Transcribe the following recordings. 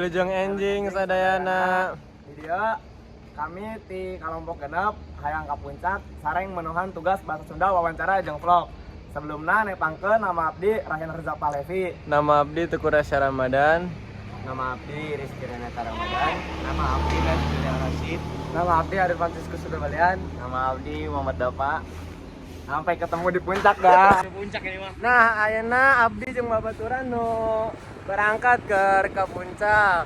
Wilujeng enjing sadayana. Di dieu kami ti kalompok 6 hayang ka puncak sareng menuhan tugas bahasa Sunda wawancara jeung vlog. Sebelumna nepangkeun, nama abdi Rahyan Reza Palevi. Nama abdi Teuku Rasya Ramadan. Nama abdi Rizky Renata Ramadan. Nama abdi Julian Rashid. Nama abdi Arif Franciscus Sudabalian. Nama abdi Muhammad Dapa. Sampai ketemu di puncak dah. Puncak ini mah. Nah, ayeuna abdi jeung babaturan nu berangkat ke puncak.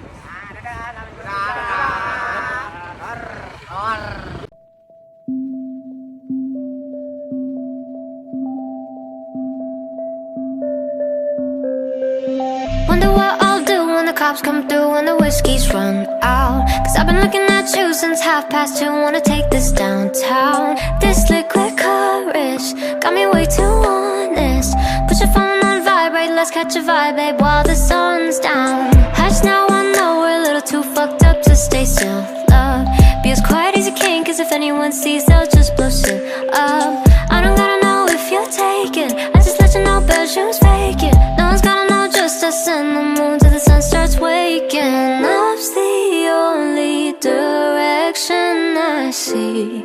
Wonder what I'll do when the cops come through and the whiskey's run out. 'Cause I've been looking at you since 2:30. Wanna take this downtown. This liquid courage got me way too honest. Put your phone on vibrate, let's catch a vibe, babe, while the sun's down. Hush now, I know we're a little too fucked up to stay still. Love, be as quiet as you can, 'cause if anyone sees, they'll just blow shit up. I don't gotta know if you're taken. I just let you know, but you's faking. No one's gonna know, just us and the moon till the sun starts waking up's the only direction I see.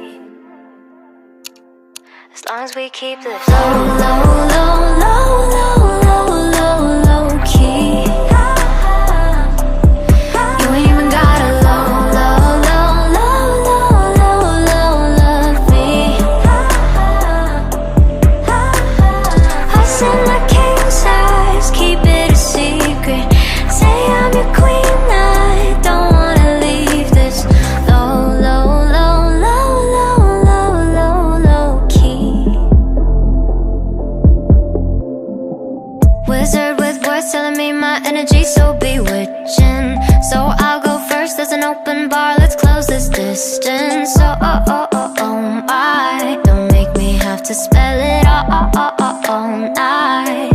As long as we keep this low, low, low, low, low, low, low, low key. You ain't even gotta low, low, low, low, low, low, low, love me. Us in the king size, keep it a secret. Say I'm your queen, I don't wanna leave this low, low, low, low, low, low, low, low key. Wizard with words telling me my energy's so bewitching. So I'll go first. There's an open bar. Let's close this distance. So oh oh oh oh my, don't make me have to spell it all, all, all, all, all night.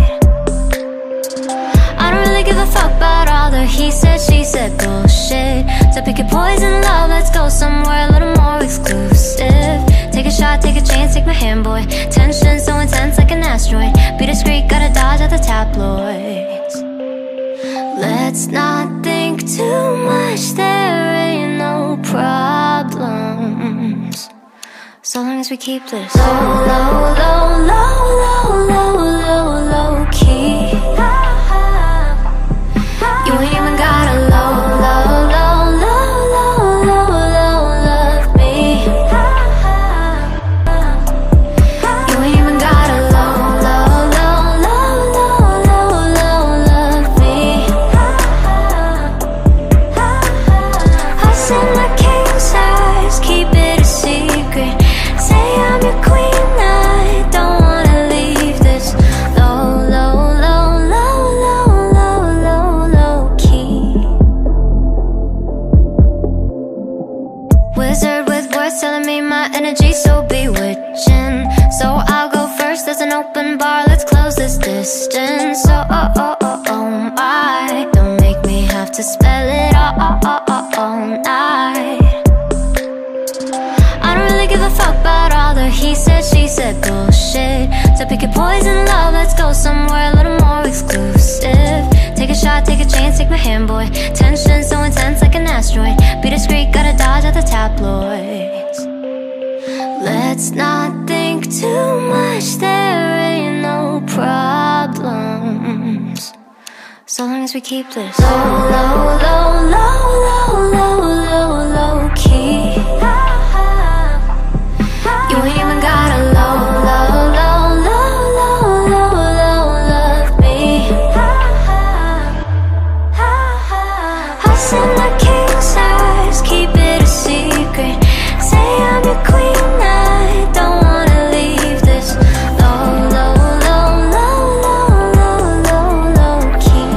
I don't really give a fuck about all the he said, she said bullshit. So pick your poison, love. Let's go somewhere a little more exclusive. Take a shot, take a chance, take my hand, boy. Tension so intense like an asteroid. Be discreet, gotta dodge all the tabloids. Let's not think too much, there ain't no problems. So long as we keep this low, low, low, low, low, low, low, low key. You ain't even gotta low, low, low, low, low, low, low, love me. You ain't even gotta low, low, low, low, low, low, low, love me. Us in the king size, keep it a secret. Say I'm your queen, I don't wanna leave this low, low, low, low, low, low, low, low key. Wizard with words telling me my energy's so bewitching. So I'll go first. There's an open bar. Let's close this distance. So oh oh oh oh my, don't make me have to spell it all, all, all, all, all night. I don't really give a fuck about all the he said, she said bullshit. So pick your poison, love. Let's go somewhere a little more exclusive. Take a shot, take a chance, take my hand, boy. Tension so intense like an asteroid. Be discreet, gotta dodge all the tabloids. Let's not think too much, there ain't no problems. So long as we keep this low, low, low, low, low, low, low, low key. You ain't even gotta low, low, low, low, low, low, low, love me. Us in the king size, keep it a secret. Say I'm your queen, I don't wanna leave this low, low, low, low, low, low, low, low key.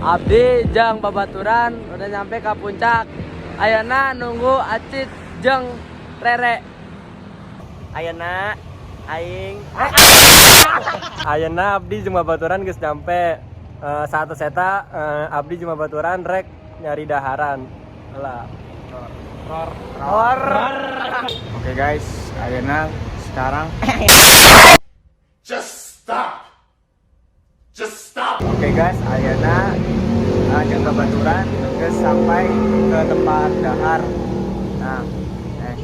Abdi jeung babaturan udah nyampe ke puncak. Ayeuna nunggu Acit jeung Rere. Ayeuna aing Ayeuna abdi jeung babaturan geus nyampe. Saat eta abdi jeung babaturan rek nyari daharan. Lah. Ror. Oke guys, ayeuna sekarang Just stop. Just stop. Oke guys, ayeuna jeung babaturan geus sampai ke tempat dahar. Nah, eh.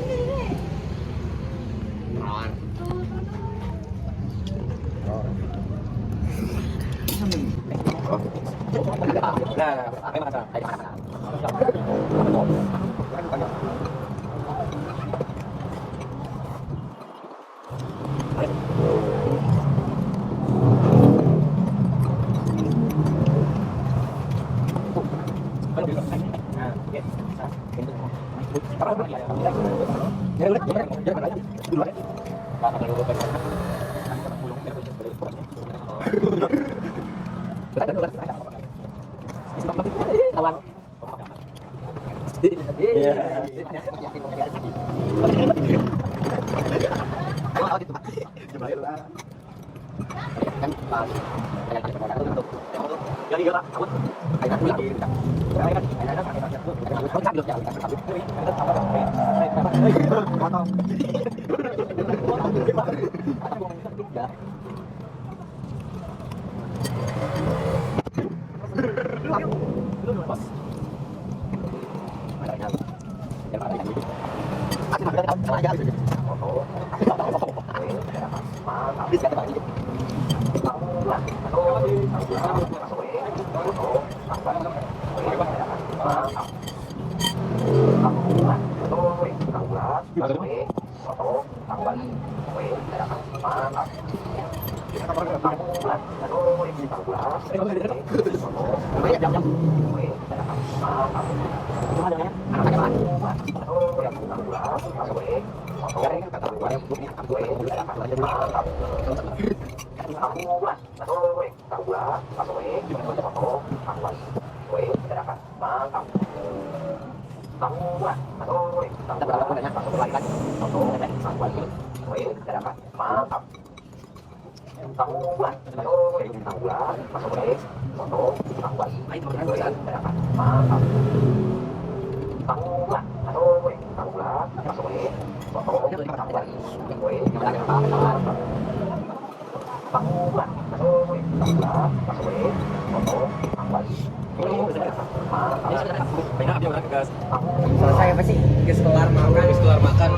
Selesai apa sih? Geus kelar makan. Geus kelar makan.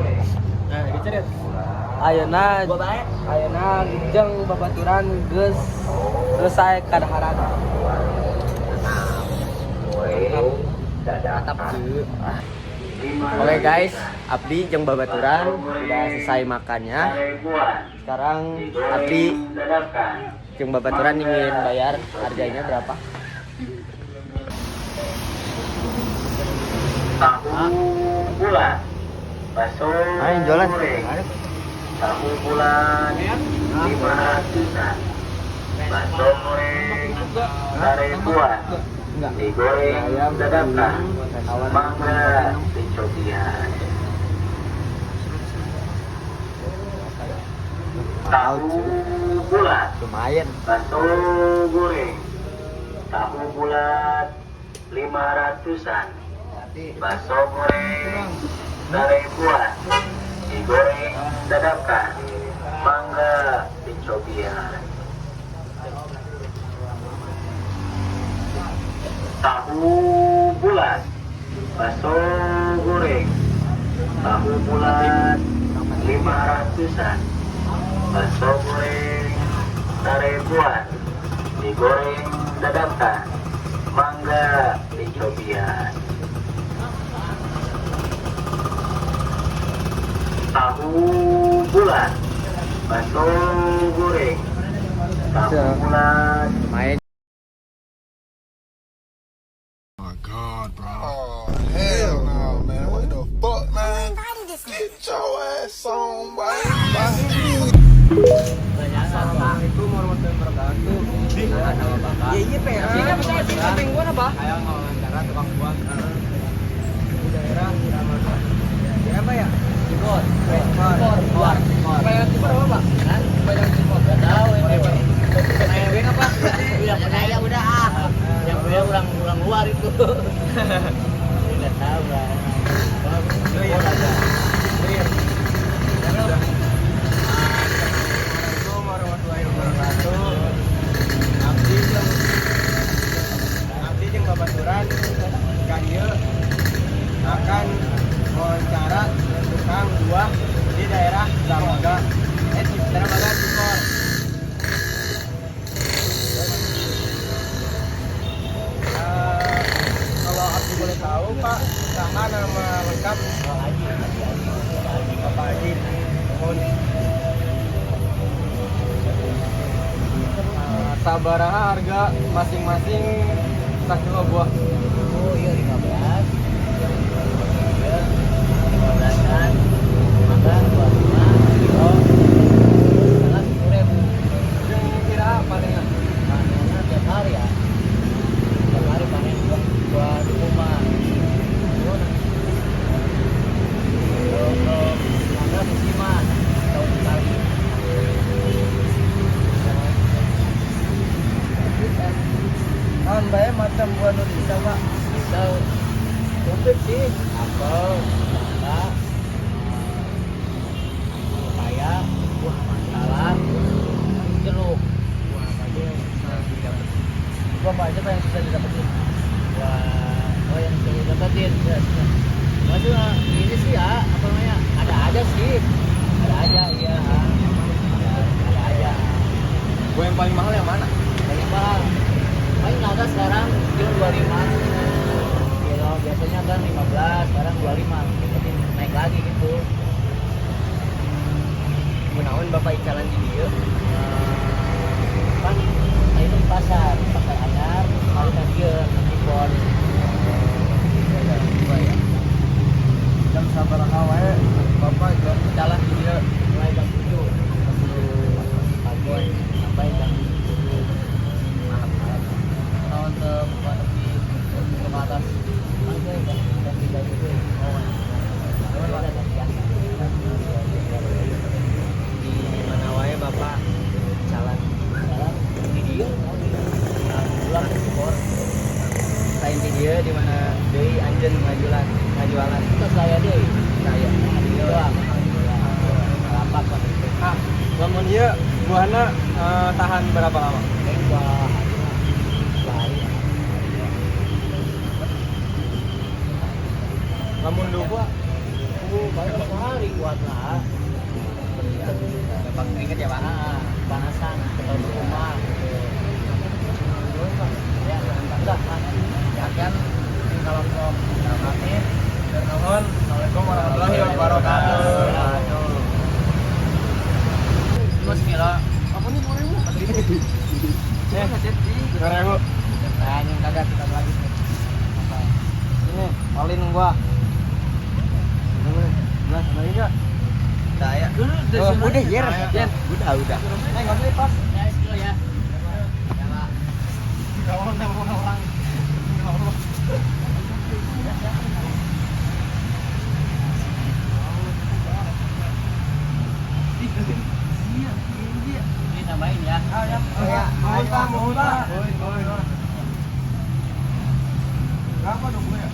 Nah, gitu deh. Ayeuna ayeuna jeung babaturan geus selesai kadaharan. Mantap cuy. Oke guys, Abdi jeung babaturan udah selesai makannya. Sekarang Abdi jeung babaturan ingin bayar harganya berapa? Tahu bulat, bakso Ayo jualan. goreng, tahu bulat 500-an, bakso goreng seribuan, digoreng dadakan, mangga dicobian. Tahu bulat, Lumayan. bakso goreng, tahu bulat 500-an, bakso goreng seribuan, digoreng dadakan, mangga dicobian. Tahu bulat, bakso goreng, tahu bulat 500-an, bakso goreng seribuan, digoreng dadakan, mangga dicobian. Tahu bulat, bakso goreng, tahu bulat Lumayan. My God, bro. Oh, hell no, man. What the fuck, man? Get your ass on, boy. Bye. Assalamualaikum warahmatullahi wabarakatuh. Nah, bapak. Iya iya pe. Sini apa sih samping gua apa? Ayo wawancara tukang buah di daerah Ramadan. Daerah apa ya? Cibor. Cibor. Cibor. Bayar cipor apa, Pak? Bayar cipor. Enggak tahu ini. Bayar apa? Udah percaya udah ah. Yang punya orang orang luar itu. Enggak tahu lah. Sabaraha harga masing-masing sakilo buah? Oh iya 15. Iya 15-an. Mangga 25 kilo. Setengah 10.000. Jeung kira panenna? Panennya tiap hari ya. Tiap hari panen buah di rumah. Kalau mangga musiman tahun sekali. Naon bae macam buah nu bisa, Pak? Bisa komplit sih, apel, mangga, pepaya, buah salad, jeruk. Buah apa aja yang susah didapetin? Buah apa aja Pak yang susah didapetin? Buah, oh yang susah didapetin, ya, susah. Maksudnya ini sih ya, apa namanya? Ada aja sih, ada aja, iya, ada aja. Buah yang paling mahal yang mana? Paling mahal, paling naga sekarang kilo 25. Kilo biasanya kan 15, sekarang 25, tapi naik lagi gitu. Kunaon Bapak icalan di dieu? Kan itu di pasar, pasar anyar, kalau kan dieu impor. Jam sabaraha wae Bapak jual icalan di dieu? Mulai jam 7 pagi sampai jam 7 malam. Naon teu buka nepi ke atas. Kan gue ganti baju gue. Oh, udah biasa. Di mana wae Bapak icalan? Sekarang di dieu, alhamdulillah impor. Lain di dieu di mana deui anjeun ngajualan, ngajualan. Itu saya deh. Saya. Di dieu doang. Alhamdulillah. Lapak kan itu. Ah, lamun ieu buahna tahan berapa lama? Paling 2 hari lah. 2 hari. Lamun duka Paling sehari kuat lah. Gampang keringet ya, Pak? Ah, panasan, ketemu rumah gitu. Ya, udah. Sekian di kelompok kami. Nuhun. Assalamualaikum warahmatullahi wabarakatuh. Terus kilo. Apa nih 2000? 2000. Nah, yang kagak kita lagi. Apa? Ini paling gua. Belas lagi enggak? Saya. Oh, Udah, Yer. Udah. Eh, enggak usah pas. Ya, sekilo ya. Ya, Pak. Kalau nelpon orang. Ini tambahin ya. Ya, mau Pak, mau Pak. Berapa dong gue ya?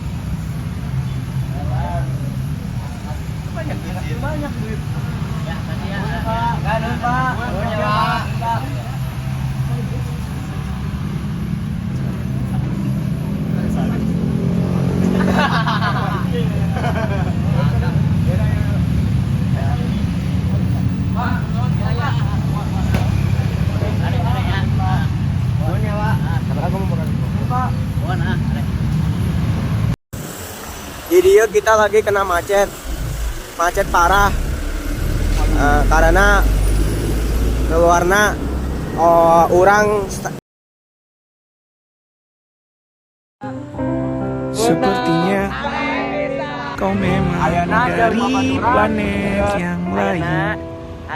Banyak duit. Banyak duit. Ya, tadi ya. Pak, enggak ada, Pak. Nuhun ya, Pak. Ada, ada ya. Nuhun ya, Pak. Aku mau makan. Pak. Mohon ah, ada. Di dieu kita lagi kena macet. Macet parah. Karena keluarna orang Sepertinya kau memang dari planet yang lain,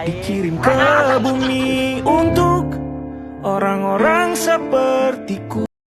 dikirim ke bumi untuk orang-orang sepertiku.